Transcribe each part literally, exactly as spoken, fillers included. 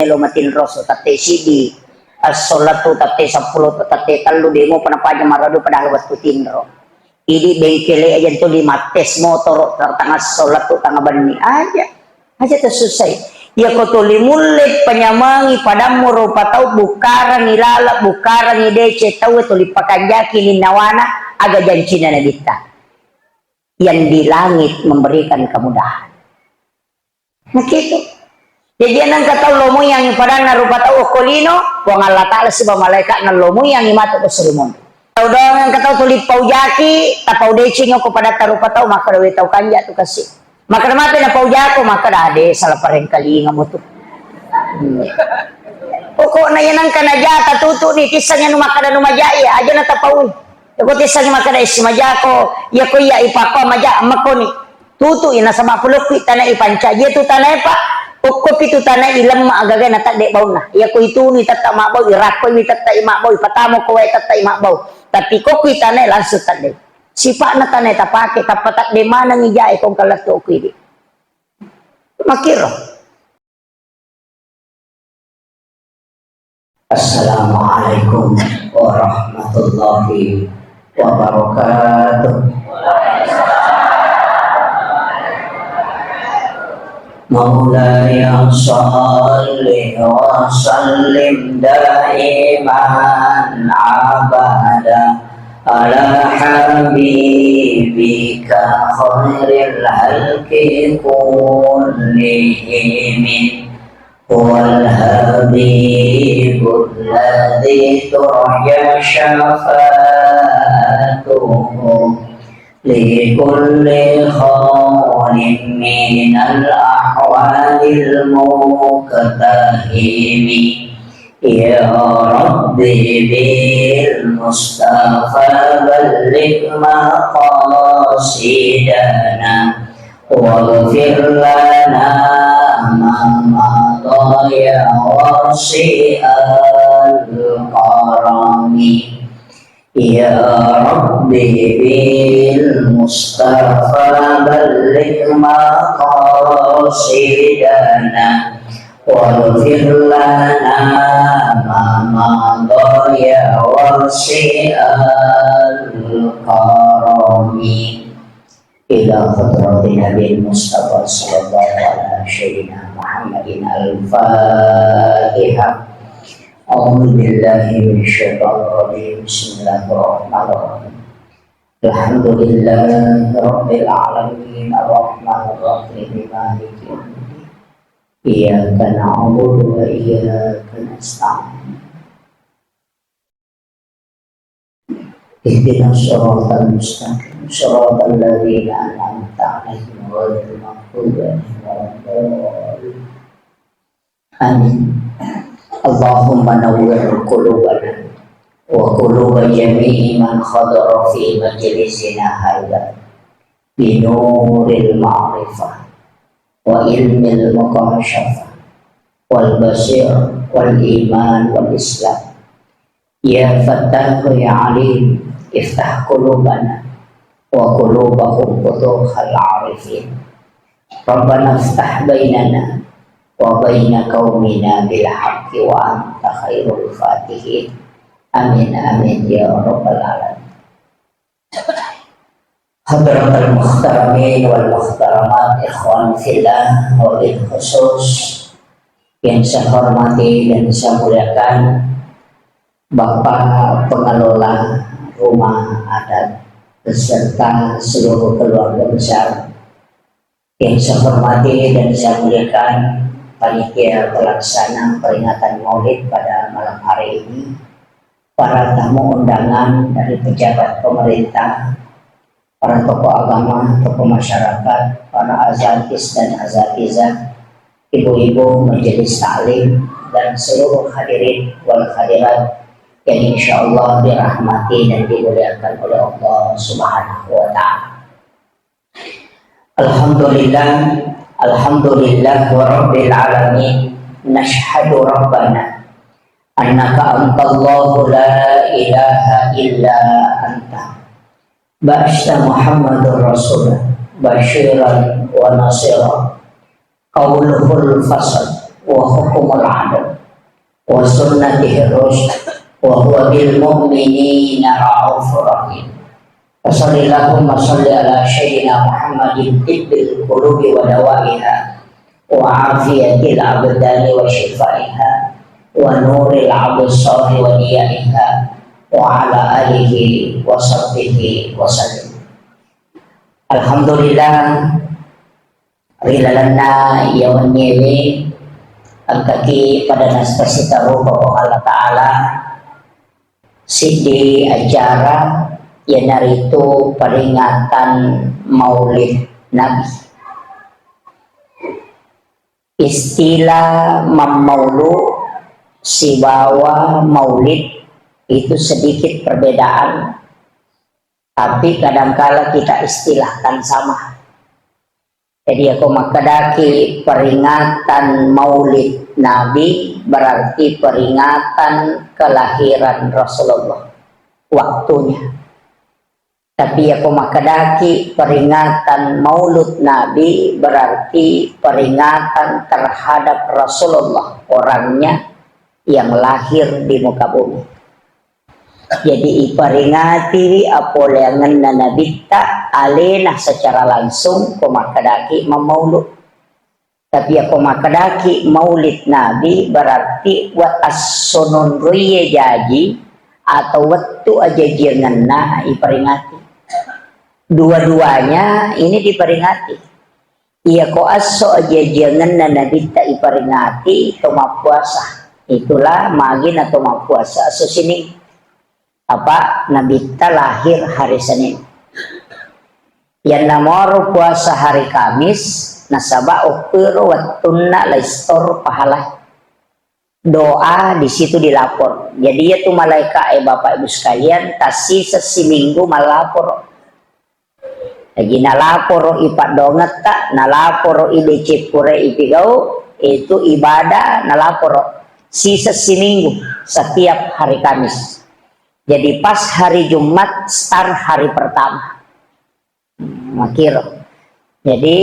Lo matinro so tette siddi, esso lettu tette seppulo, tette tellu, demo pada paja maradu padahal wettu tinro. Idi bengkele aja tuli mattes motoro tangah esso lettu tangah benni aja. Aja tersusai. Iya ko tuli mulle penyamangi padammu rupa tau bukarangi lala, bukarangi dece tau tuli pakanjaki ninnawana aga jancina nabitta. Yang di langit memberikan kemudahan. Nah, gitu. Jadi, nengka tau lomoyangi padanna rupa tau okko lino, Puang Allah Ta'ala siba malaikatna lomoyangi matu ko surimun. Tau doang nengka tau tuli paujaki, tapau deceng okko padatta rupa tau, maka dowe tau kanja tu kasi. Maka mape na paujako, maka dade salah parengkalinga mutu. Hmm. Pokokna iya nengka najata tutu ni, tissangi anu makkada nu majai, aja na tapaui. Yako tissangi makkada isi majako, yako iya ipakko maja, mako ni. Tutu'i nasaba pulokki tanae ipancaji tu tanae pa, okkopi tu tanae ilemma agaga na tadde baunna. Iya ko itunu tetta mabbau, irakkoi tetta mabbau, ipatamo ko wae tetta mabbau. Tapi ko kui tanae langsung tadde. Sipa'na tanae tapake, tappa tadde maneng ijae kong kalettu kuidi. Makiro. Assalamualaikum warahmatullahi wabarakatuh. مولاي صل وسلم دائما أبدا على حبيبك خير الخلق كلهم. هو الحبيب الذي ترجى شفاعته لكل خول من الأحوال المقتحم. يا رب بالمصطفى بلغ مقاصدنا واغفر لنا ما مضى يا واسع الكرم. يا رب بالمصطفى بلغ مقاصدنا واغفر لنا ما مضى يا واسع الكرم. إلى حضرة النبي المصطفى صلى الله على سيدنا محمد الفاتحة. أعوذ بالله من الشيطان الرجيم. بسم الله الرحمن الرحيم. الحمد لله رب العالمين. الرحمن الرحيم. مالك يوم الدين. إياك نعبد وإياك نستعين. اهدنا الصراط المستقيم، صراط الذين أنعمت عليهم غير المغضوب عليهم ولا الضالين. آمين. اللهم نور قلوبنا وقلوب جميع من حضر في مجلسنا هذا بنور المعرفة وعلم المكاشفة والبصيرة والإيمان والإسلام. يا فتاح يا عليم، افتح قلوبنا وقلوبهم فتوح العارفين. ربنا افتح بيننا وبين قومنا بالحق وأنت خير الفاتحين. آمين، آمين يا رب العالمين. Hadratal muhtaramin wal muhtaramat, ikhwan fillah, wabil khusus yang saya hormati dan saya muliakan Bapak Pengelola Rumah Adat beserta seluruh keluarga besar. Yang saya hormati dan saya muliakan panitia pelaksana peringatan Maulid pada malam hari ini, para tamu undangan dari pejabat pemerintah, para tokoh agama, tokoh masyarakat, para azakiz dan azakizah, ibu-ibu majelis taklim, dan seluruh hadirin wal hadirat yang insya Allah dirahmati dan dimuliakan oleh Allah Subhanahu wa Ta'ala. Alhamdulillah, alhamdulillah wa rabbil alamin. Nashhadu rabbana annaka antallahu la ilaha illa anta. Ba'asta Muhammadur Rasul basyiran wa nasira. Qauluhul fasl wa hukmul adl. وسنته الرشد وهو بالمؤمنين رءوف رحيم. فصل اللهم صل على سيدنا محمد طب القلوب ودوائها وعافية الأبدان وشفائها ونور الأبصار وضيائها وعلى آله وصحبه وسلم. Alhamdulillah, ri lalenna iya wenniewe engkaki pada naspasitarupa Puang Allah Ta'ala siddi acara, iyanaritu peringatan Maulid Nabi. Istilah mammaulu sibawa maulid itu sedikit perbedaan, tapi kadangkala kita istilahkan sama. Jadi, ako makkedaki peringatan Maulid Nabi, berarti peringatan kelahiran Rasulullah, waktunya. Tapi, ako makkedaki peringatan Maulud Nabi, berarti peringatan terhadap Rasulullah, orangnya yang lahir di muka bumi. Jadi, iperingatiwi apoleangenna Nabitta alena secara langsung, ko makkedaki mammaulu. Tapi, ako makkedaki Maulid Nabi, berarti wa-, esso nonroie jaji atau wettu ajajiangenna iperingati. Dua-duanya ini diperingati. Iyako esso ajajiangenna Nabitta iperingati to mappuasa. Itulah magina to mappuasa esso sining. Apa Nabitta lahir hari Senin. Yanna moro puasa hari Kamis, nasaba okkuro wettunna laistor pahala. Doa di situ dilapor. Jadi, iya tu malaika e, Bapak Ibu sekalian, tassiseng siminggu mallaporo. Jadi, nalaporo i paddongetta, nalaporo i deceng pura ipigau, itu ibadah nalaporo. Siseng siminggu setiap hari Kamis. Jadi, pas hari Jumat start hari pertama. Makiro. Jadi,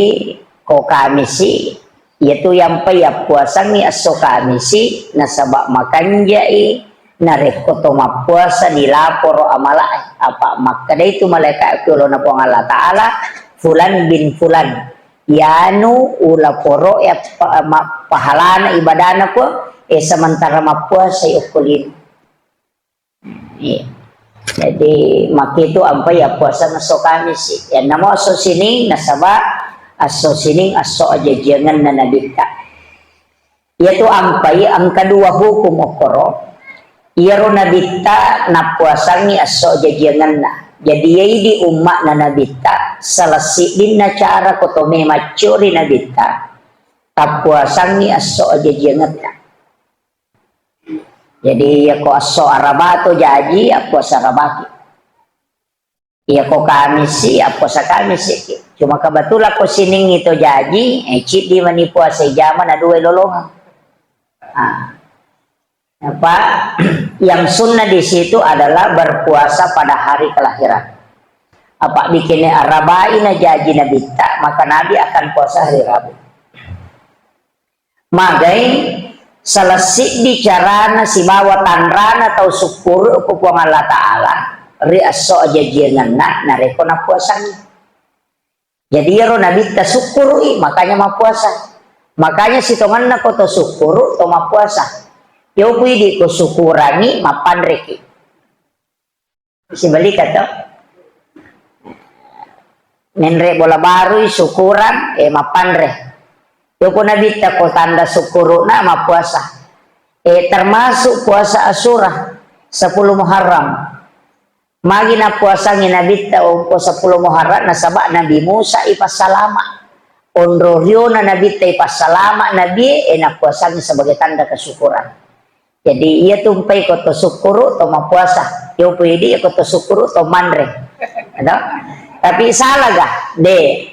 ko Kamisi, iyatu yampai yappuasangngi esso Kamisi, nasaba makanjai narekko to mappuasa dilaporo amala'e. Apa makkedai tu malaika ku yolona Puang Allah Ta'ala, "Fulan bin Fulan, yanu ulaporo ya pa-, ma-, pahalana ibadana ko, eh, sementara mappuasa okko lino." Iya. Jadi, makkitu ampai appuasang esso Kamisi. Yannamo esso Sining, nasaba esso Sining esso ajajiangenna Nabitta. Iyatu ampai engka dua hukum okkoro. Iyaro Nabitta nappuasangngi esso ajajiangenna. Jadi, iya idi umma'na Nabitta, salah siddinna cara ko to me macco ri Nabitta, tappuasangngi esso ajajiangetta. Jadi, iyako esso Araba to jaji, appuasa Arabaki. Iyako Kamisi, appuasa Kamisiki. Cuma kebetulan ko Siningngi to jaji, eh, ciddi mani puasa ijama na dua lolongeng. Ah. Apa yang sunnah di situ adalah berpuasa pada hari kelahiran. Apa bikinnya Arabai na jaji Nabitta, maka Nabi akan puasa hari Rabu. Magai salah siddi carana sibawa tanrana tau sukkuru ko Puang Allah Ta'ala ri esso ajajiangenna narekko nappuasangngi. Jadi iyaro Nabitta sukkuru'i, makanya mappuasa. Makanya sitongenna ko to sukkuru, to mappuasa. Yoku idi ko sukurangi, mappanreki. Sibalikka to. Menre bola barui, sukurang, eh, mappanre. Yoko Nabitta ko tanda sukkuru'na mappuasa. Eh, termasuk puasa Asyura, sepuluh Muharram. Magi nappuasangi Nabitta ongko sepuluh Muharram, nasaba Nabi Musa ipassalama. Onro riona Nabitta ipassalama Nabi, eh, nappuasangi sebagai tanda kesyukuran. Jadi, iya tumpai ko to sukkuru, to mappuasa. Yo pui di ko to sukkuru, to manre. Ada? Tapi salah ga? De.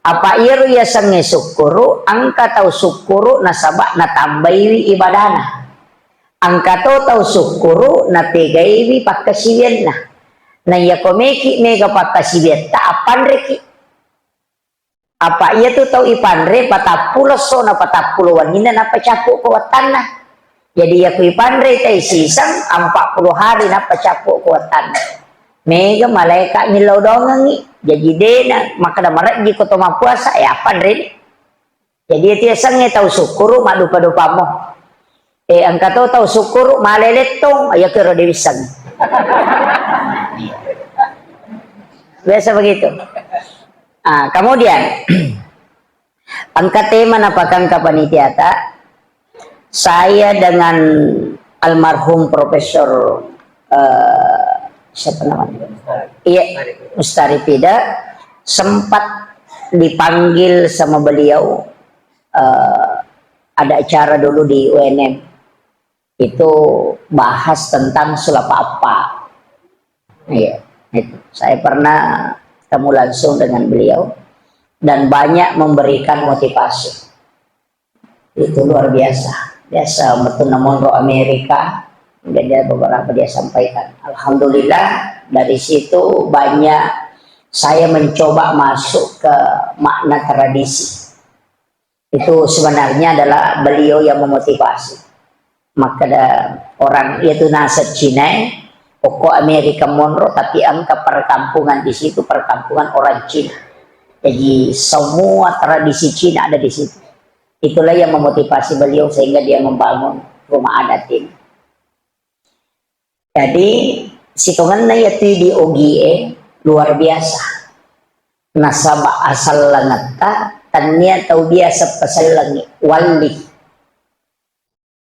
Apa iyaro yasengnge sukkuru, engka tau sukkuru nasaba natambaiwi ibadana. Engka to tau sukkuru napegaiwi pakkasiwianna. Na iya ko meki mega pakkasiwiatta, appanreki. Apa iyatu tau ipanre patappulo essona patappulo wenninna nappa cappu ko wattanna. Jadi, iya ku ipanrei tai siseng, empat puluh hari nappa cappu kuatanna. Mega malaeka millau dongengngi. Jadi, dena makkeda marejji ko to mappuasa, ya panreni. Jadi, iya tiasengnge tau sukkuru maddupa-dupamo. Eh, engka to tau sukkuru male lettong, ya kero de wisseng. Biasa begitu. Ah, kemudian, engka tema napakangka panitiata, saya dengan almarhum Profesor, eh, siapa namanya? Iya, Mustari Pida sempat dipanggil sama beliau, eh, ada acara dulu di U N M. Itu bahas tentang sulapa apa. Iya, itu. Saya pernah ketemu langsung dengan beliau dan banyak memberikan motivasi. Itu luar biasa. Biasa metu monro Amerika, jadi ada beberapa dia sampaikan. Alhamdulillah, dari situ banyak saya mencoba masuk ke makna tradisi. Itu sebenarnya adalah beliau yang memotivasi. Makkeda orang, iya tu naseng Cina, okko Amerika monro, tapi engka perkampungan di situ, perkampungan orang Cina. Jadi, semua tradisi Cina ada di situ. Itulah yang memotivasi beliau sehingga dia membangun rumah adat ini. Jadi, sitongenna iya tu di Ogie luar biasa. Nasaba asellengetta, tania tau biasa pasellengi, wali.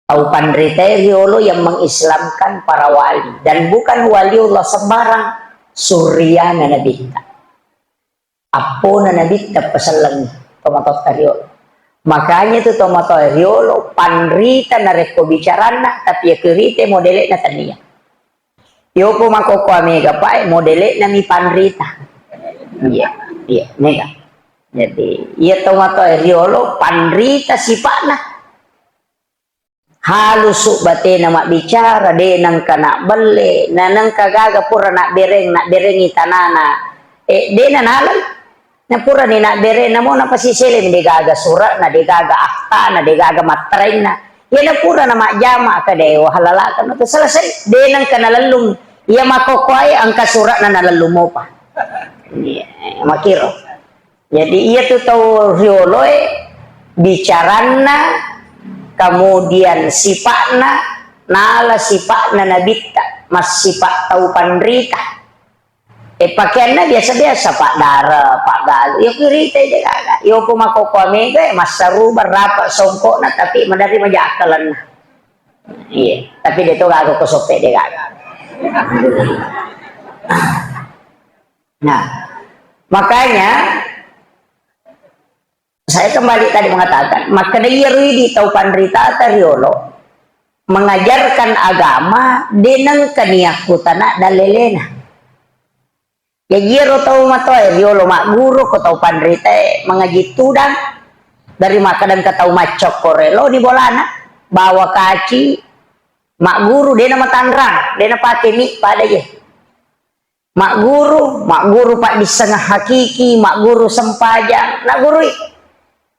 Tau panritae riolo yang mengislamkan para wali. Dan bukan waliullah sembarang, suriyana nabitta. Appona nabitta pasellengi tomatoatta riolo. Makanya tu tomatoa riolo panrita narekko bicaranna, tapi iya kerite modele'na tania. Yoko makokkoa mega pae modele'na mi panrita. Iya, iya, mega. Jadi, iya tomatoa riolo panrita sipa'na. Halusu batena mabbicara, de nengka nabbelle, na nengka gaga pura nabbereng, nabberengi tanana. Eh, de nanalai. Na purani nabbereng, namo napasiseleng, de gaga sura'na, de gaga aktana, de gaga matterainna. Iya na pura na majjama ka de wahalalaka, na selesai, de nengka nalellung. Iya makokkoae engka sura'na nalellung mopa. Iya, makiro. Jadi, iya tu tau rioloe, bicaranna, kemudian sipa'na, nala sipa'na nabitta, massipa' tau panrita. Eh, pakeanna biasa-biasa, paddara, paggalu. Iya ku rita de gaga. Iya ku makokkoa mega, eh, massaruba, rapa songkokna, tapi maderri maja akkalenna. Iya, tapi de to gaga ko soppe de gaga. Nah, makanya saya kembali tadi mengatakan, makkeda iyaro idi tau panritata riolo mengajarkan agama, de nengka niakkutana dalelena. Jaji iyaro tau matoa riolo magguru ko tau panritae mengaji tudang, dari makkeda engka tau maccokkore loni bolana, bawa kaci, magguru de namatanrang, de napake mi pada je. Magguru, magguru paddissengeng hakiki, magguru sempajang, naggurui.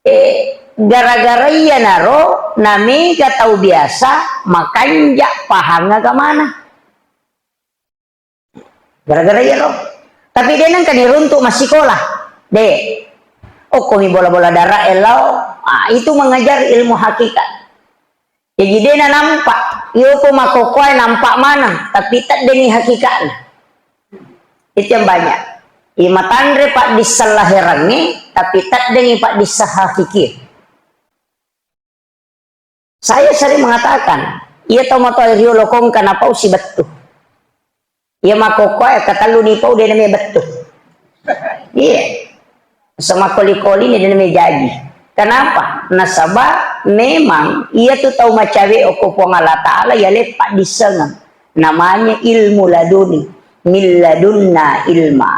Eh, gara-gara iyanaro namega tau biasa makanja pahang agamana. Gara-gara iyaro. Tapi de nengka niruntu massikola. De. Okkomi bola-bola dara lao. Ah, itu mengajar ilmu hakikat. Jaji de nanampa, iyoko makokkoe nampa maneng, tapi teddengi hakikatna. Itu yang banyak. Imatanre paddisseng laherangnge, tapi teddengi paddisseng hakiki. Saya sering mengatakan, iya tau matoa riolo kongka napau sibettu. Iya makkokkoe katelluni pau de name bettu. Iya. Sama koli-koli ni de name jaji. Kenapa? Nasaba memang iya tu tau macawe okko Puang Allah Ta'ala iya leppa dissengeng. Namanya ilmu laduni. Min ladunna ilma.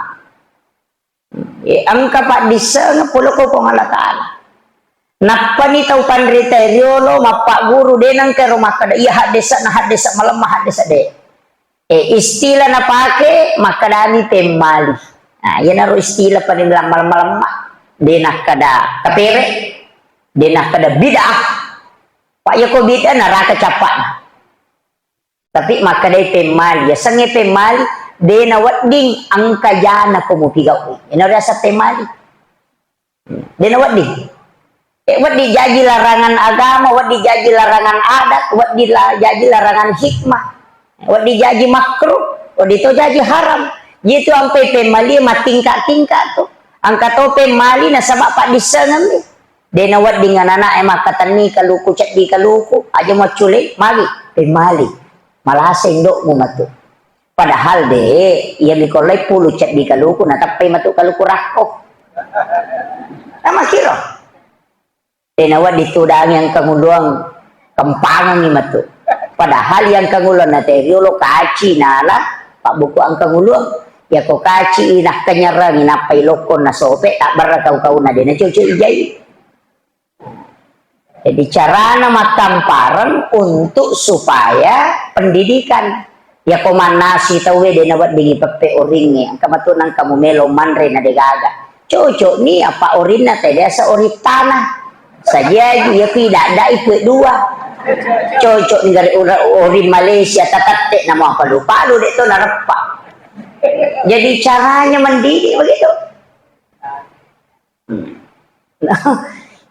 Eh, engka paddissengeng pole ko Puang Allah Ta'ala. Nappani tau panrita riolo mappagguru, de nengka ro makkeda, iya haddesa na haddesa malemma haddesa de. Eh, istilah napake makkedani pemmali. Nah, iyanaro istilah paling malemma-lemma. De nakkeda tapere, de nakkeda bid'ah. Pak, yako bid'ah neraka cappa'na. Tapi makkedai pemmali, yasengnge pemmali, de nawedding engka jana ko mupigau'i. Ina riaseng pemmali. De nawedding. Eh, wedding jaji larangan agama, wedding jaji larangan adat, wedding la-, jaji larangan hikmah, wedding jaji makruh, wedding to jaji haram. Jitu ampai pemmalie mattingka-tingka tu. Engka to pemmali nasaba paddissengeng mi. De nawedding anana'e makkatenni kaluku ceddi kaluku, aja muaccule, magi pemmali. Malasa indo'mu matu. Padahal de, iya mikollai pulu ceddi kaluku, nateppai matu kaluku rakko. Namakiro. De nawedding tudangi engka nguluang, kempangengi matu. Padahal yang kanguluang na te riolo kaci nala, pabbuku engka nguluang. Yako kaci nakkenyerangi nappai lokko na sope, tabbarra kau-kauna de nacoco ijai. Jadi carana mattampareng untuk supaya pendidikan. Yako mannasi tauwe de naweddingi peppe oringnge, engka matu nangka mumelo manre na degaga. Cocok ni apa orinna te biasa orin tanah. Sajiaju ya kui dadai kue dua. Cocok ni gare ora-, orin Malaysia tatette namo apa lupa-lupa de to nareppa. Jadi caranya mendidik begitu. Hmm.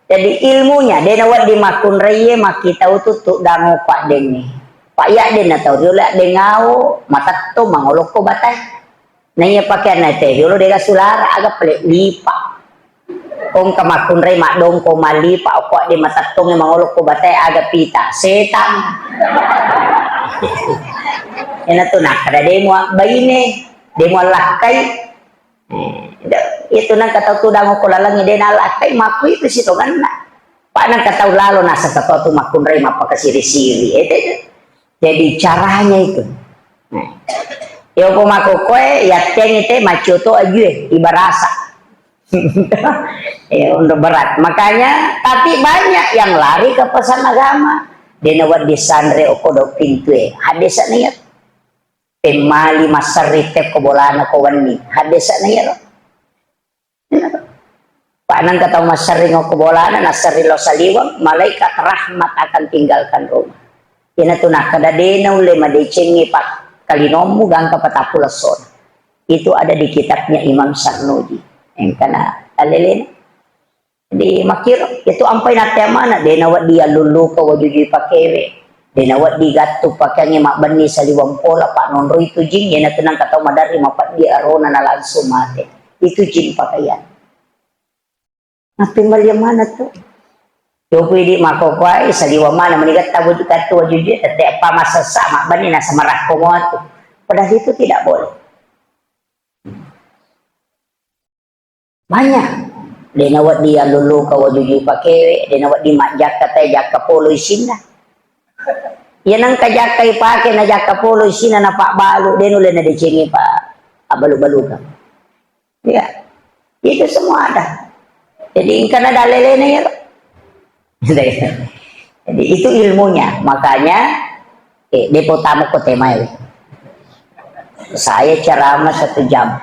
Jadi ilmunya, de nawedding makkunraie makkitau tu tudang okko addengnge. Pak ya de natau riolo addeng awo, matetto mangolokko batae. Naiya pakeanna te riolo de gasulara, aga pale lipa. Kongka makkunrai maddongko malipa okko adde matettongnge mangolokko batae aga pita. Setang. Ena tu nakkada de mua baine, de mua lakkai. Eh, itu nangka tau tudang okko lalengnge de nalakkai makku itu sitongenna. Pak nangka tau lalo naseng katoa tu makkunrai mappakasiri-siri. Itu, itu. Jadi caranya itu. Nah. Yoko makokoe yattengi te maccoto ajue ibarasa. Ya, untuk berat. Makanya, tapi banyak yang lari ke pesan agama. Dena wedding sanre okko do pintue. Hadis niat. Pemmali masserri tekko bolana ko wenni. Haddese'na iyaro. Pak nangka tau masserring okko bolana, nasserri lao saliweng, malaikat rahmat akan tinggalkan rumah. Iyanatu nakkeda de naulle madecengngi pak kalinommu gangka patappulo essona. Itu ada di kitabnya Imam Sarnuji. Engkana talelena. Jadi makkiro, itu ampai natte amana, de nawedding allulluka wajujui pakewe, de nawedding gattu pakeangnge mabbenni saliweng pola, pak nonroi tu jin, iyanatu nangka tau maderri mapeddi arona na langsung mate. Itu jin pakaian. Nappembaliang mana tu? Yopu idi makokoai saliweng mana meni gatta waju-, gattu wajujui, tette appa massessa mabbenni nasamarakko moatu. Padahal itu tidak boleh. Banyak. De nawedding allulluka wajujui pakewe, de nawedding majjakka tae jakka polo isinna. Iya nengka jakka ipake na jakka polo isinna na pabbalu, de nulle nadecengi pa abbalu-baluka. Iya. Itu semua ada. Jadi engkana dalelena iyaro. Jadi itu ilmunya. Makanya, eh, depo tamu ko temae. Saya ceramah satu jam.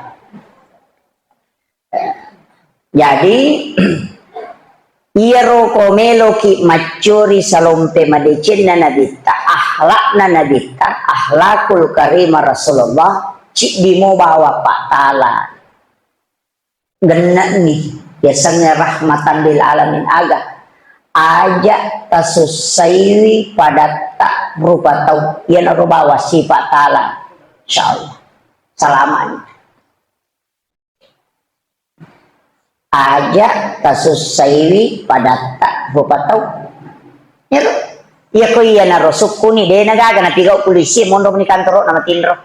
Jadi, iyaro ko meloki maccori salompe madecenna Nabitta, akhlakna Nabitta, akhlakul karimah Rasulullah, ciddi mo bawa pattala. Genne'ni, yasengnge rahmatan lil alamin aga. Aja tasussaiwi padatta rupa tau, iyanaro bawa sipa tala. Insyaallah. Salamani. Aja tasussaiwi padatta rupa tau. Iyaro. Iya ko iyanaro sukkuni, de nagaga napigau polisi, monro meni kantoro na matinro.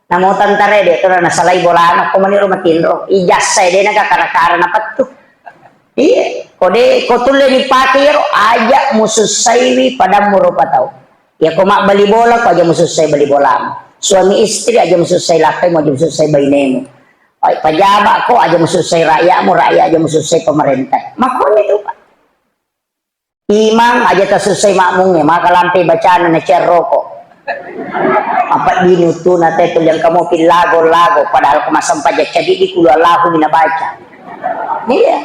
Namo tentara de to nasalai bolana, ko maniro matinro. Ijazah de naga kara-kara napettu. Iya, ko de, ko tulle dipake iyaro, aja musussaiwi padammu rupa tau. Iya ko mabbali bola, ko aja musussai bali bolamu. Suami istri aja musussai lakkaimu, aja musussai bainemu. Ai, pejabat ko aja musussai rakyatmu, rakyat aja musussai pemerintah. Makoni tu, Pak. Imang aja tasussai makmungnge, maka lampe bacana na cerroko. Apa dini uttuna te tuliang kamu pil lago-lago, padahal ko massempajang cadi di kulu Allahu mina baca. Iya.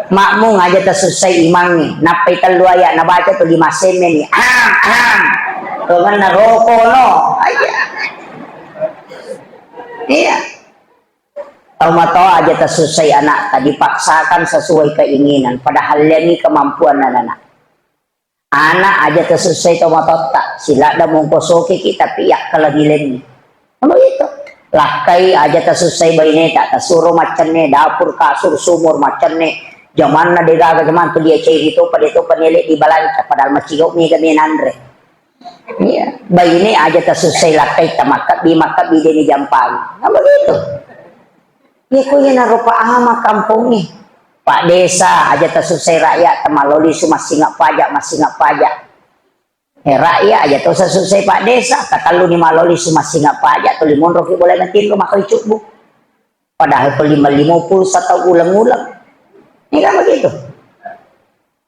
Makmum aja tasussai imangnge, nappai tellu ayat nabaca tu lima semme ni. Am, am. Tongenna roko no. Aja. Iya. Tau matoa aja tasussai anakta, dipaksakan sesuai keinginan, padahal lengi kemampuan anak. Ana aja tasussai tomatoatta, siladda mongko sokiki tapi yakkalengi-lengi. Kan begitu. Lakkai aja tasussai baineta, tasuro maccenne, dapur, kasur, sumur maccenne, jamanna degaga jaman tu dia cairi topa, de topa nele dibalanca, padahal macigau mega menanre. Iya, baine aja tasussai lakkai tamakkabbi, makkabbi deni jampangi. Kan begitu. Iya, ko iyanaro Pak Ama kampongnge. Pak Desa aja tasussai rakyat, tamaloli su massinga pajak, massinga pajak. Eh, rakyat aja to sasussai Pak Desa, katalluni maloli su massinga pajak, tuli monroki bola matinro makkoi cubbu. Padahal ko lima lima puluh satau uleng-uleng. Ini kan begitu.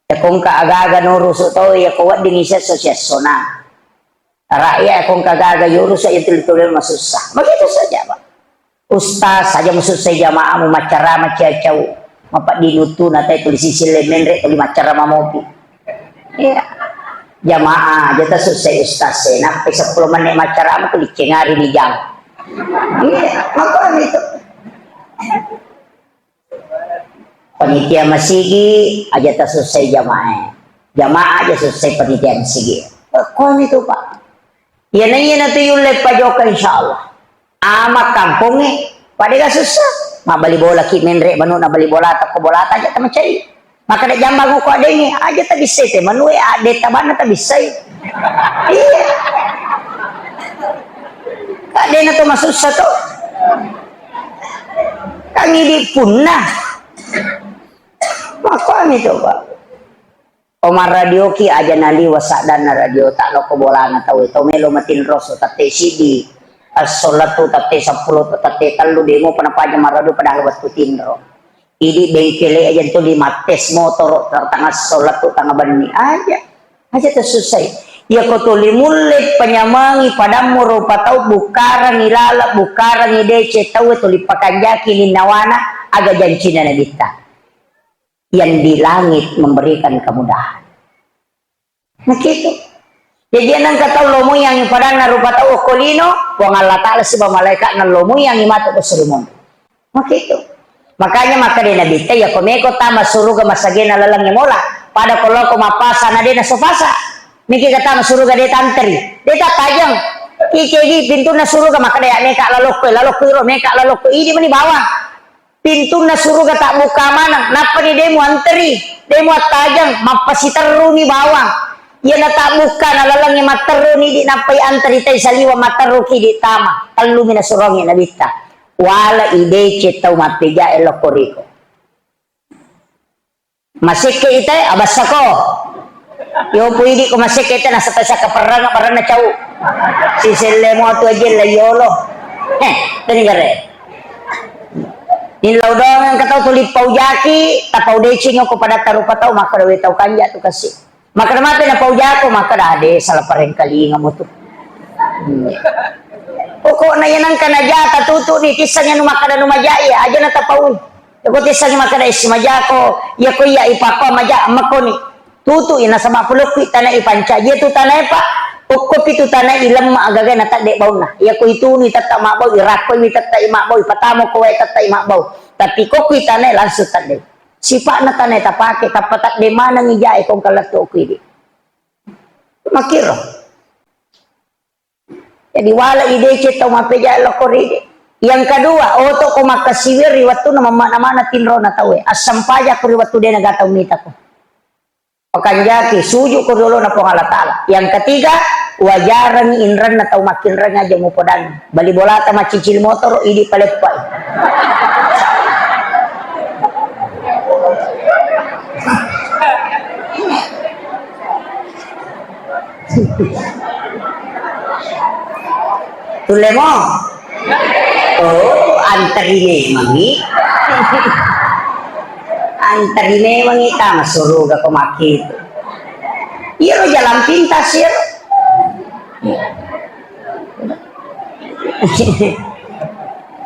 Yakongka aga-aga nurusu to, yako wedding isi esso-, siesso na. Rakyat kongka gaga yurusu, iya tuli-tuli masussa. Begitu saja, Pak. Ustaz saja masussai jamaah, mu maccarama ciacau. Mapaddinuttu na tai tuli sisille menre tuli maccarama mopi. Iya. Jamaah aja tasussai ustaz e. Nappai seppulo menit maccarama tuli cengari di jam. Iya, makanya itu. Panitia masigi aja tasussai jamaah. Jamaah aja sussai panitia masigi. Eh, kuami tu, Pak. Iya na, iya na tu yulle pajoka, insyaallah. Ama kampongnge, pada ga sussa. Mabbali bola ki menre manu na bali bola ta ko bola ta aja tamacai. Maka de jambang ko adengnge, aja tabissai te manu e, ade tabanna tabissai. Iya. Kadena to masussa to. Kang idi punna. Makkuami to, Pak. O marradioki aja naliwa saddanna radio ta lokko bolana tau e. To melo matinroso tette siddi. Esso lettu tette seppulo, tette tellu, demo pa napaja marradio padahal wettu tinro. Idi bengkele aja tuli mattes motoro tangasso lettu tanga benni aja. Aja tasussai. Iya ko tuli mulle panyamangi padammu rupa tau, bukkarangi lala, bukkarangi dece tau e tuli pakanjaki ninnawana aga jancina nabitta. Yang di langit memberikan kemudahan. Nah, gitu. Jadi, nengka tau lomoiangi padanna rupa tau okko lino, Puang Allah Ta'ala siba malaikatna lomoiangi matu ko surimonri. Nah, gitu. Makanya makkeda Nabitta, iya ko meko tama suruga masagena lalengnge mola, pada ko loko mappasa na de naso pasa. Miki ga tama suruga de tanteri, de tattajeng. Kikegi pintunna suruga makkeda ya meka lalokko, lalokko iro meka lalokko, idi meni bawang. Pintunna suruga tabbukka maneng, nappani de muanteri, de muattajeng, mappasiterruni bawang. Iyana tabbukka na lalengnge matterruni idi, nappai anteri tai saliweng matterruki idi tama. Tellumi nasurongnge Nabitta. Wala ideceng tau mappejae lokko riko. Masekke ite, abassako. Yopo idi ko masekke ite, nasaba saka perrang, perrang na cau. Siselle mo tu aja la yolo. Eh, teni gare. Nillau doang engka tau tuli paujaki, tapau deceng ko pada tarupa tau, makkeda we tau kanja tu kasi. Makkeda mape na paujako, makkeda ade salah parengkalinga mo tu. Hmm. Pokokna iya nengka naja tatutu ni, tissengi anu makkeda nu majai, aja na tapau. Yako tissengi makkeda isi majako, yako iya ipakko maja mekoni. Tutu ina sama pulukku tana ipancaji tu tana e, Pak. Okko pitu tana ilemma agaga na tadde bauna. Yako itunu tetta mabau, irakko mi tetta imabau, ipatamo ko wae tetta imabau. Tapi kokku tana langsung tadde. Sipa'na tana tapake, tappa tadde maneng ijae kong kalettu okku idi. Makkiro. Jadi, wala ideceng tau mappejae lokko ridi. Yang kedua, oto ko makkasiwir ri wettunna mammana-mana tinrona tauwe. Assampajako ri wettu dena gatau mitako. Pakanjaki, suju ko ri olona Puang Allah Ta'ala. Yang ketiga, wajarangi inrenna tau makkinreng aja mupodangi. Bali bolata maccicil motoro, idi paleppai. Tulle mo? Oh, anteri memangi. Anteri memangi tama suruga ko makkitu. Iyaro jalan pintas iyaro.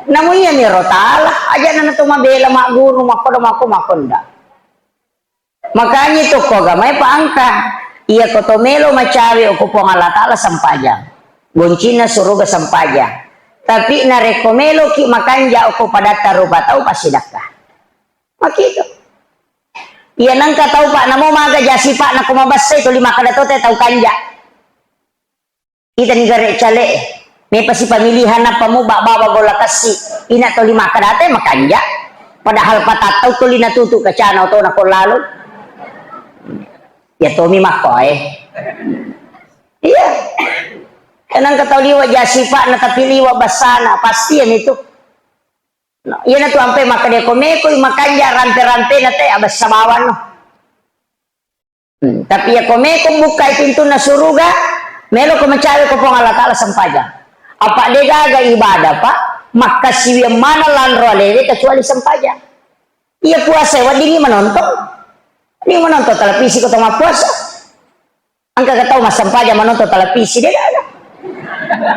Namu iya miro tala, aja nana tu mabela magguru, makkodo, makko, makkonda. Makanya itu ko agamae pa engka. Iya ko to melo macawe ko Puang Allah Ta'ala sempajang. Goncinna suruga sempajang. Tapi narekko meloki makanja ko padatta rupa tau, passidakka. Makitu. Iya nengka tau, Pak, namo maga jasi, Pak, nako mabessai tuli makkeda to te tau kanja. Itani gare cale, mepasi pamilihan nappa mu ba-, bawa golla kassi. Ina tuli makkeda te makanja. Padahal patattau tuli natutu kacana otona ko lalo. Ya tomi makkoe. Iya. Kenang ketau liwa jasi, Pak, na tapi liwa bassana, pasti ya itu. No, iyanatu ampe makkeda ko mekoi makanja rampe-rampena te abessa bawang no. Hmm, tapi iya ko meko bukkai pintunna suruga, melo ko macawe ko Puang Allah Ta'ala sempajang. Apa degaga ibadah, Pak, makkasiwiang mana lanro alewe kecuali sempajang. Iya puasa weddingi manontong. Ini manontong televisi ko to mappuasa. Engka tau massempajang manontong televisi, de gaga.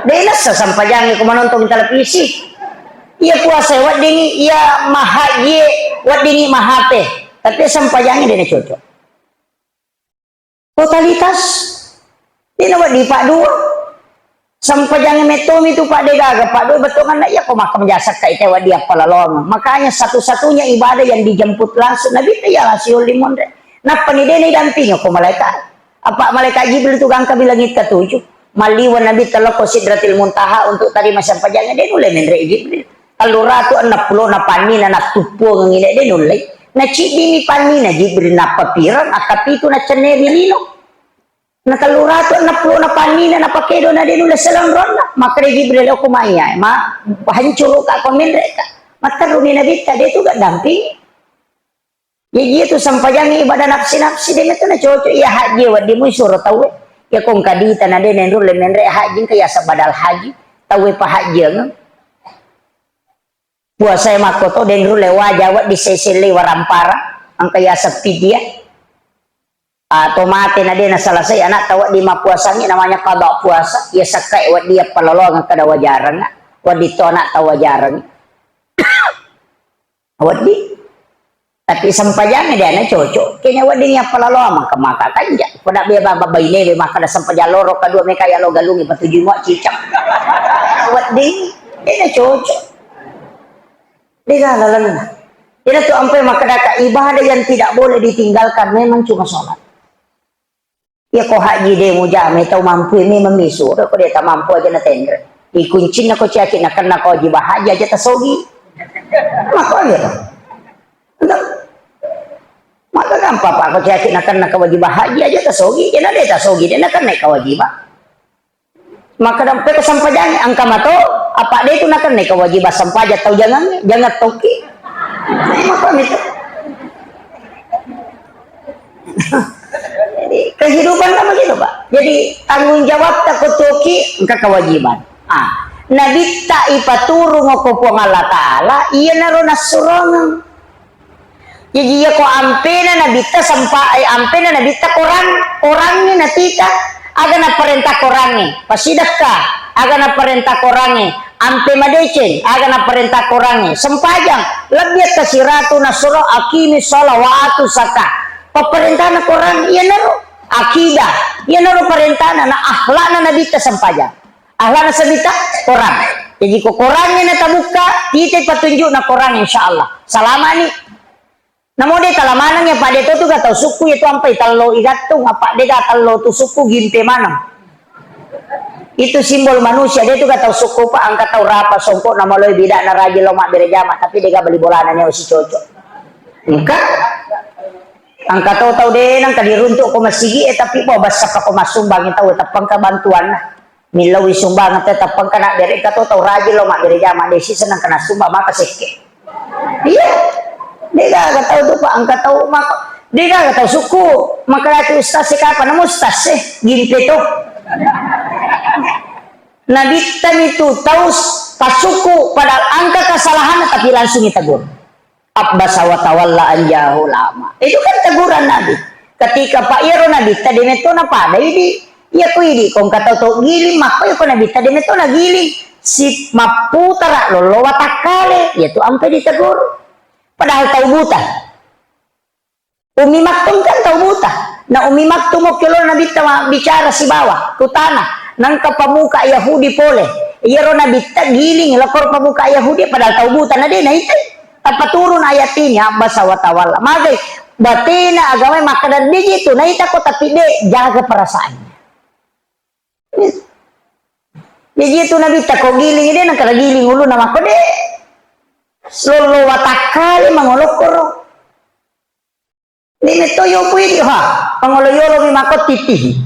De nassa sempajangnge ko manontong televisi. Iya puasa weddingi, iya mahajie weddingi mahape. Tapi sempajangnge de nacocok. Totalitas. De nawedding paddua. Sempajangnge mettomi tu, Pak, de gaga paddua bettuanna iya ko makka majasakka ite wedding appalaloang. Makanya satu-satunya ibadah yang dijemput langsung Nabi iya langsung yolli monre. Nappani de naidampingi ko malaikat. Apa malaikat Jibril tu gangkami langit ketujuh. Malliwa Nabitta lokko Sidratil Muntaha untuk tarima sempajangnge, de nulle menre Jibril. Tellu ratu enneng pulo na pannina nattuppuangengi de, de nulle. Naciddimi pannina Jibril nappapireng, akkapitu nacenneri lino. Na tellu ratu enneng pulo na pannina napakedo na de nulle selonronna. Makkeda Jibril, "Okko maiya, ma hancuru ka ko menre ka." Matterruni Nabitta, de tu gaddampingi. Jaji itu sempajangnge ibadah nafsi-nafsi, de metu nacocok. Iya haji wedding mu isuro tauwe. Iya ko engka dita na de nenrulle menre haji, engka yaseng badal haji. Tauwe pahajjiangeng. Puasae makkoto de nenrulle waja wedding sesellei warampara. Engka yaseng fidyah. Ah, to mate na de nasalasai anatta wedding mappuasangngi namanya qada puasa. Iya sakkae wedding appalaloang kada wajarengnga. Wedding to anatta wajarengngi. Wedding. Tapi sempajangnge de na cocok. Kene wedding appalaloang maka, maka kanja. Pada be baba baine be maka ada sempajang loro kedua meka ya lo galungi patujui mua cicak. Wedding. De na cocok. De gala lalenna. Ina tu ampe makkadaka ibadah yang tidak boleh ditinggalkan memang cuma sholat. Iya ko haji de mujama tau mampu memang misu, ko de ta mampu aja na tenre. Ikuncinna ko ciaki nakenna ko wajib haji aja tasogi. Maka aja to. Entah. Maka gampang, Pak, ko ciaki nakenna ko wajib haji aja tasogi. Iya na de tasogi de nakenna ko wajib. Maka dampe ko sempajangnge engka mato, apa de tu nakenna ko wajib sempajang tau jangang, jangan toki. Maka itu. Jadi, kehidupan kan begitu, Pak. Jadi, tanggung jawabta ko toki, engka kewajiban. Ah, Nabitta ipaturung ko Puang Allah Ta'ala, iyanaro nassurongeng. Jadi, iya ko ampena Nabitta sempa-, eh, ampena Nabitta korang, korangnge natita, aga naparenta korangnge, pasidekka, aga naparenta korangnge, ampe madeceng, aga naparenta korangnge, sempajang, lebbi akka siratu nasuro, aqimi sholat wa atu zakah. Papparentana korang, iyanaro akidah, iyanaro parentana, na akhlakna Nabitta sempajang. Akhlakna Nabitta korang. Jadi ko korangnge natabukka, tite patunjukna korang, insya Allah. Salamani. Namo de talamaneng ya pade to tu ga tau sukku ya tu ampai tello igattung, apa de ga tello tu sukku gimpe maneng. Itu simbol manusia, de tu ga tau sukku pa engka tau rapa songko na maloi bidana rajin lo mabbere jama, tapi de ga bali bolana nyawa si cocok. Engka. Engka tau, tau de nengka diruntuk ko masigi e, tapi po bassa pa ko massumbang tau, teppengka bantuanna. Millau sumbang tetap engka na bere ka to tau rajin lo mabbere jama, de si senang kena sumbang maka sekke. Iya. De gaga tau tu pa engka tau maka. De gaga tau sukku. Maka laki ustaz se kapa namu ustaz se gimpe to. Nabitta mi tu tau s-, pasuku padahal engka kesalahan tapi langsung ditegur. Abbasa wa tawalla an ja'ahul a'ma. Itu kan teguran Nabi. Ketika pa iyaro Nabitta de metto na pada idi, iya ku idi ko engka tau to giling, makko iya ko Nabitta de metto na giling. Si mapputara lollo watakkale, iya tu ampe ditegur. Padahal tau buta. Ummi Maktum kan tau buta. Na Ummi Maktum okki lo Nabitta ma-, bicara sibawa ku tana. Nangka pamuka Yahudi pole. Iyaro Nabitta giling lokor pamuka Yahudi padahal tau buta na de naitai. Tappa turun ayat ini, abasa wa tawalla. Magai batena agama makkeda de jitu naita ko tapi de jaga perasaannya. Jaji itu Nabitta ko giling de nangka giling uluna makko de. Lollo watakkale mangolokkoro. De metto yopu idi ha. Mangolo yolo mi makko titi.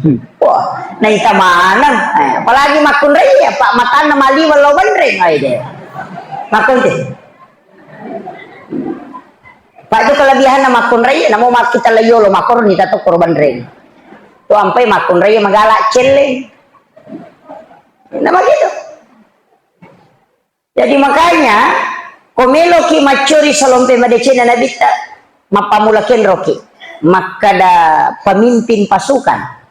Wah, naita maneng. Eh, apalagi makkunrai ya, Pak, matanna maliweng lo banreng ai de. Makko de. Pak, itu kelebihanna makkunrai, namo makkita leyolo, makkoroni tatokko ro banreng. Tu ampai makkunrai magala celleng. Nama gitu. Jadi makanya, ko meloki maccori salompe madecena Nabitta, mappamula kenroki. Makkada pemimpin pasukan.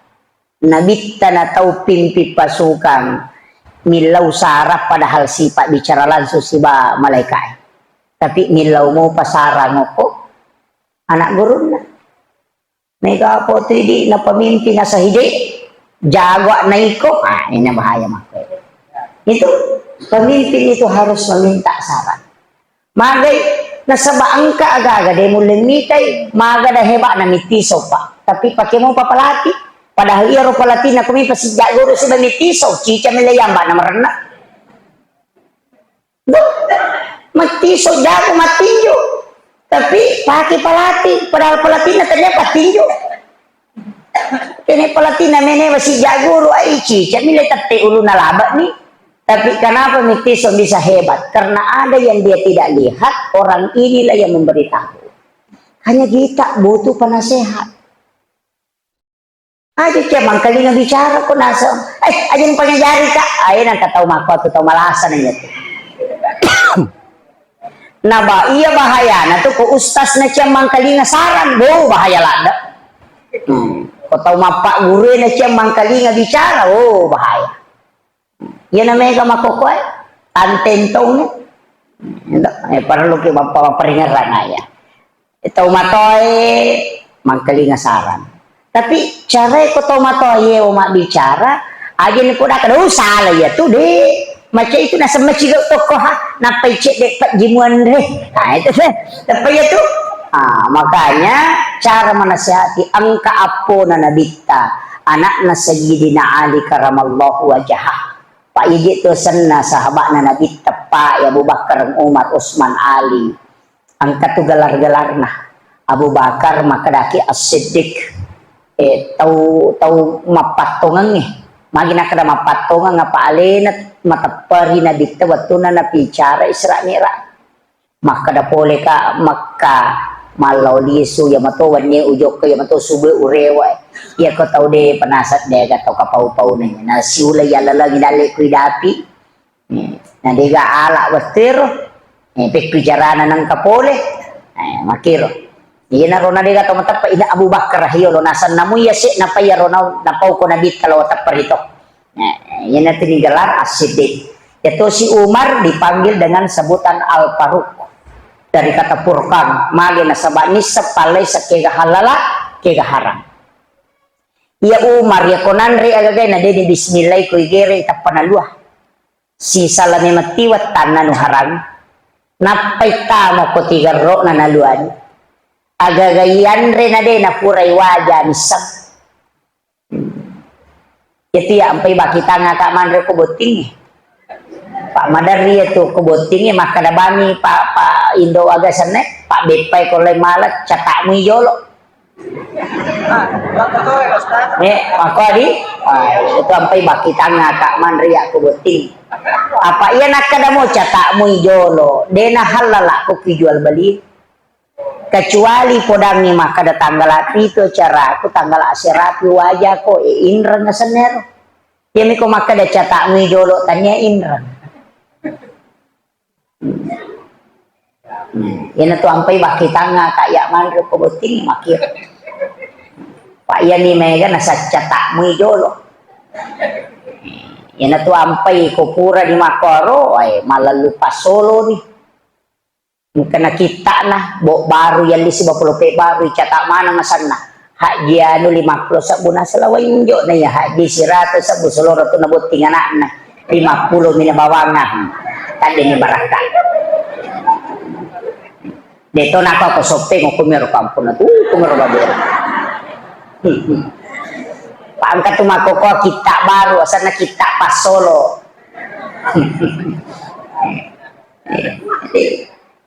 Nabitta na tau pimpi pasukang millau sara padahal sipa bicara langsung siba malaikae. Tapi millau mopa sara ngoko anak gurunna. Mega apa tu idi na pemimpin asahide jago naiko, ah, ini bahaya mako. Itu pemimpin itu harus meminta saran. Magai, nasaba engka aga-aga de mulle mitai, magada heba'na mittiso, Pak. Tapi pake mopa palati. Padahal iyaro palatina kumi pasijak guru sudah mittiso, cica mille yamba na merenna. Duh, mattiso jago mattinju. Tapi pake palati, padahal palatina tania pattinju. Kene palatina mene masijak guru, ai cica mille tette uluna labak ni. Tapi kenapa Mitison bisa hebat? Karena ada yang dia tidak lihat, orang inilah yang memberitahu. Hanya kita butuh penasehat. Aja cia mangkalinga bicara ko naseng. Eh, aja pangajari ka. Ayo nang tau mako tu tau malasa nanya tu. Naba iya bahayana tu ko ustaz na cia mangkalinga saran, bo bahaya ladda. Hmm. Ko tau mappa guru na cia mangkalinga bicara, oh bahaya. Iyana mega makkokkoe, tantentong. Eh, parellu ki mappa-, mapparingerrang aya. Tau matoae mangkalinga saran. Tapi carae ko tau matoae o mabbicara, aja ni poda kada usala iya tu de. Macam itu naseng maciga tokko ha, nappai cedde pajjimuan re. Nah, itu deh. Tapi ya tu. Ah, makanya cara menasihati engka appona Nabitta, anakna Sayyidina Ali karamallahu wajhah. Pa iji tu senna sahabatna Nabitta, pa ya Abu Bakar, Umar, Utsman, Ali. Engka tu gelar-gelarna. Abu Bakar makkedaki As-Siddiq. Eh, tau, tau mappattongengnge. Magi nakkeda mappattongeng apa alena matepperi Nabitta wettunna napicara Isra Mi'raj. Makkeda pole ka Mekka, mallau lisu, iya mato wenni ujokka, iya mato subuh urewa. Iya ko tau de penasat de aga tau kapau-pau ne. Nasiula iya lalengi dalle ku idapi. Eh, na dega ala wettu ero. Eh, pekku carana nengka pole. Eh, makiro. Iyanaro na dega tau mateppa ina Abu Bakar, hiyo lo nasennamu iya se, napa iyaro na, napau ko Nabitta lao teppa rito. Eh, iyanatu digelar As-Siddiq. Yatosi Umar dipanggil dengan sebutan Al-Faruq. Dari kata Furqan, magi nasaba nisseng pallai sakega halala, kega haram. Iya Umar, iya ko nanre agagai na deni bismillah ko igere tappa nalua. Sisala memang tiwa tanna nu haram. Nappai tamo ko tigerro na naluani. Agagai anre na de na purai waja nisseng. Itu ya ampai baki tanga ka manre ko botting. Pak Madarri itu ko botting makkeda bami Pak, Pak Indo aga senne, Pak Beppai ko lai malet catakmu jolo. Eh, mako di, ah, itu ampai baki tanga ka manre ya ko botting. Apa iya nakkeda mo catakmu jolo, dena halala ko ki jual beli. Kecuali podangngi makkeda tanggala pitu acaraku, tanggala aserapi wajako, e, inreng sennero. Iyami ko makkeda catakmu jolo tania inreng. Hmm. Iyana tu ampai bakki tangnga ka iya manre ko botting makkiro. Pak iyani mega nasaccatakmu jolo. Iyana tu ampai ko pura di makkoro, ai malallu passoloni. Engkana kitta'na, bo baru yalli sibawa polope baru, icata maneng asanna. Haji anu lima puluh sebbu nasala wainjo na iya haji sirata sebbu seloro tu nabotting anakna. Lima puluh mina bawangnga. Tadi ni barakka. Deto nako ko soppe ngoko mero kampung tu, ko mero babere. Hmm, hmm. Pangka tu makoko kitta baru, asanna kitta passolo.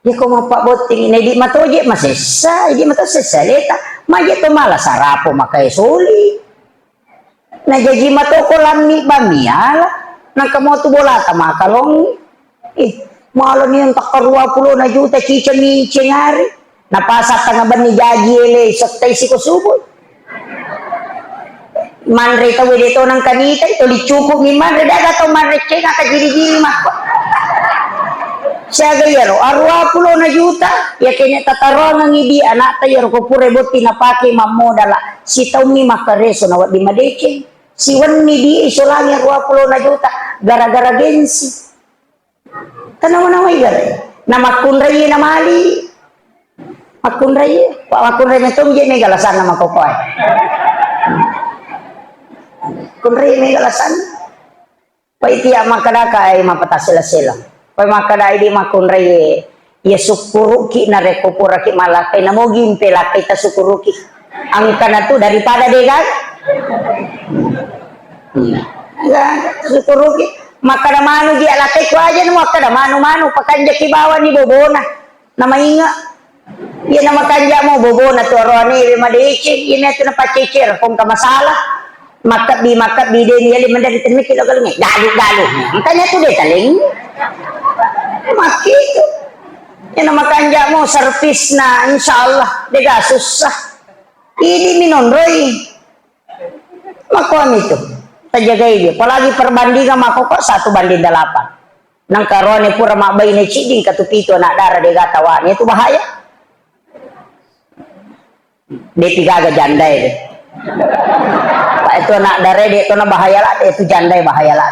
Iko mappabotting, na idi matoje masessa, idi mato sessa leta, maje to mala sarapo makae soli. Na jaji matoko lammi bamiala, nangka motu bolata makalong. Ih, maloni yang takka dua puluh na juta cica micengari. Napasa tengah benni jaji ele, sottai siko subuh. Manre tau de to nang kanita, toli cukup mi manre, daga tau manre ceng aka jiri-jiri makko. Siaga iyaro, arua puluh na juta, ya kene tatarongang idi anakta iyaro ko pura botti napake mammodala, sitaungi makkareso na wedding madeceng, siwenni di isolangi arua puluh na juta, gara-gara gengsi. Tanawa-nawai gare. Na makkunrai na mali. Makkunrai, wa makkunrai meto je mega lasanna makokoe. Kunrai mega lasanna. Pai tiak makkadaka ai mapata sela-sela. Pai makkada idi makkunrai ya sukkuruki narekko puraki malakkai namogi mpe lakkai tasukkuruki. Angkana tu daripada degan. Iya. Enggak, sukkuruki. Makkada manu ji alakkai ku aja nu makkada manu-manu pakanjaki bawani bobona. Namainga. Iya namakanja mo bobona tu aroane we madeceng. Iya tu napaccecer kongka masalah. Makkabbi makkabbi de ni yali mendari tenmiki lo galunge. Galu galu. Makanya tu de taleng. Makkitu. Iya namakanja mo servisna insyaallah dega susah. Idi minonroi. Makkuami tu, tajagai dia. Apalagi perbandingan makkoko satu banding delapan. Nang karone pura mabbaine ciddi, engka tu pitu anak dara dega tawane, itu bahaya. Depi gaga jandai de. Pak itu anak dara de itu na bahaya lah, itu jandai bahaya lah.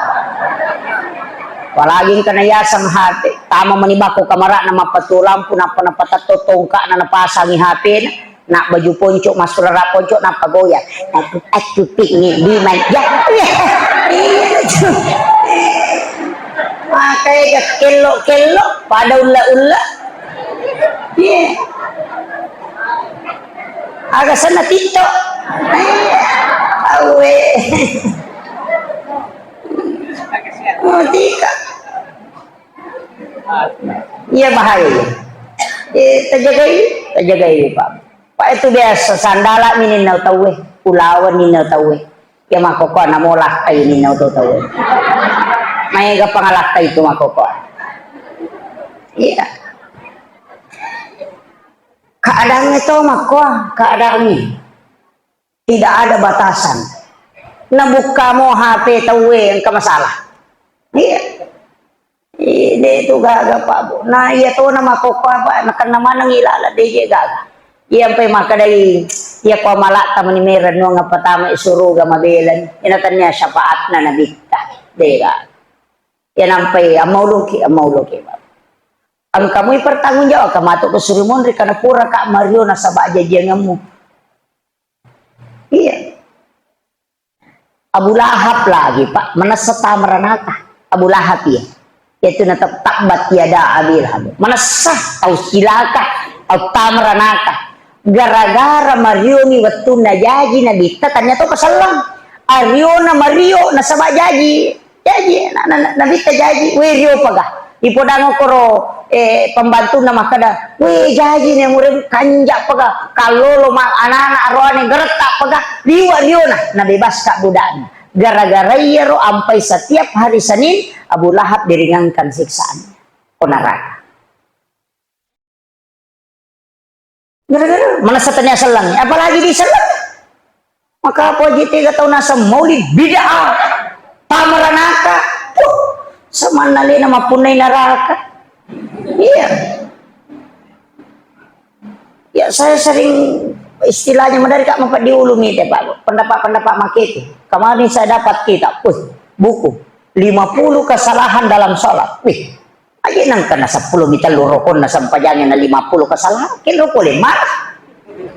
Apalagi engka na yaseng hati, tama meni bako kamarana mappatu lampu, nappa napatatto tongkana napasangi H P na. Nak baju ponco, massurara ponco, nappa goyang. Aku, aku pingin di manja. Makanya kello-kello, pada ulla-ulla. Iya. Aga sana TikTok. Awe. Oh, tika. Iya bahaya iya. Eh, tajagai, tajagai, Pak. Pak itu biasa sandala mininna tauwe, ulawan ninna tauwe. Ya makkoko na molakkai ninna tauwe. Maega pangalakkai itu makkoko. Iya. Keadaannya to makko, keadaannya. Tidak ada batasan. Nabukkamo H P tauwe engka masalah. Iya. Ih, de tu gaga Pak Bu. Nah, iya to na makkoko apa, nakenna maneng ilala de je gaga. Iya mpe makkedai, iya ko malak tamani mera nuang apa tama suruga mabelani. Ina tania syafaatna nabitta. De gaga. Iya nampai amauluki, amauluki Pak. Engkamui pertanggung jawab, kamatu ke suri monri karena pura kak Mario nasaba jajiangemmu. Iya. Abu Lahab lagi, Pak, manessa tama ranaka. Abu Lahab iya. Yaitu na tab-, tabbat yada Abi Lahab. Manessa tau cilaka, tau tama ranaka. Gara-gara mariomi wettunna jaji nabitta tanya to pasallang. Ariona mario nasaba jaji. Jaji, na, na, na, nabitta jaji, we rio paga. Ipodang okoro, eh, pembantunna makkeda, we jaji ne mure kanja paga. Kallolo ma, anana aroane geretta paga. Liwa riona, nabebaska budakna. Gara-gara iyaro ampai setiap hari Senin, Abu Lahab diringankan siksaan. Ko neraka. Gara-gara manessa tania sellang, apalagi di sellang. Maka apa aja tiga tahun asam maulid bid'ah, tamaranaka. Tuh, semanna lena mapunai neraka. Iya. Ya, saya sering istilahnya menarik kak mapa diulu mite Pak. Pendapat-pendapat makete. Kemarin saya dapat kitab, uh, buku lima puluh kesalahan dalam sholat. Wih, Aja nangka na seppulo mi tellu rokonna sempajangnge na lima puluh kesalahan. Kenro pole marah.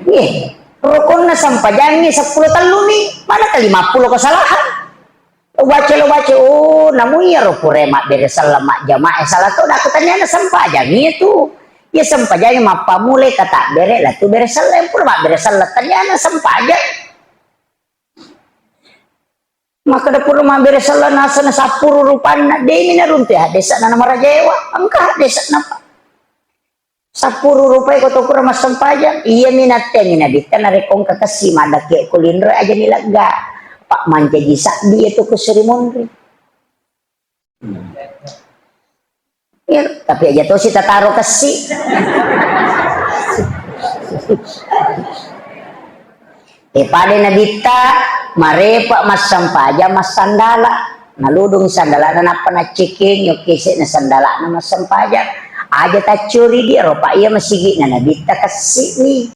Iya. Rokonna sempajangnge seppulo tellu mi, mana ke lima puluh kesalahan. Lo baca, lo baca, oh, namu iya ro pura mabbere selleng majjamaah, salah to, dak taniana sempajang iya tu. Iya sempajang mappamulai kata bere, latu bere selleng, pura mabbere selleng, taniana sempajang. Makkeda pura mabbere selleng naseng sappuru rupanna, demi naruntu haddese'na namarajaewa, engka haddese'na, Pak. Sappuru rupai ko to pura massempajang, iyami natteangi nabitta narekko engka kessi maddakke ko linro aja ni lega. Pak mancaji sabbi itu ku seri munri. Ya, tapi aja tosi tataro kessi. E, pada nabitta, marepa massempajang massandala. Naludung sandalana nappa naccekengi, oke, se na sandalana massempajang. Aja taccuri di, ropa iya masigi na nabitta kessi ni.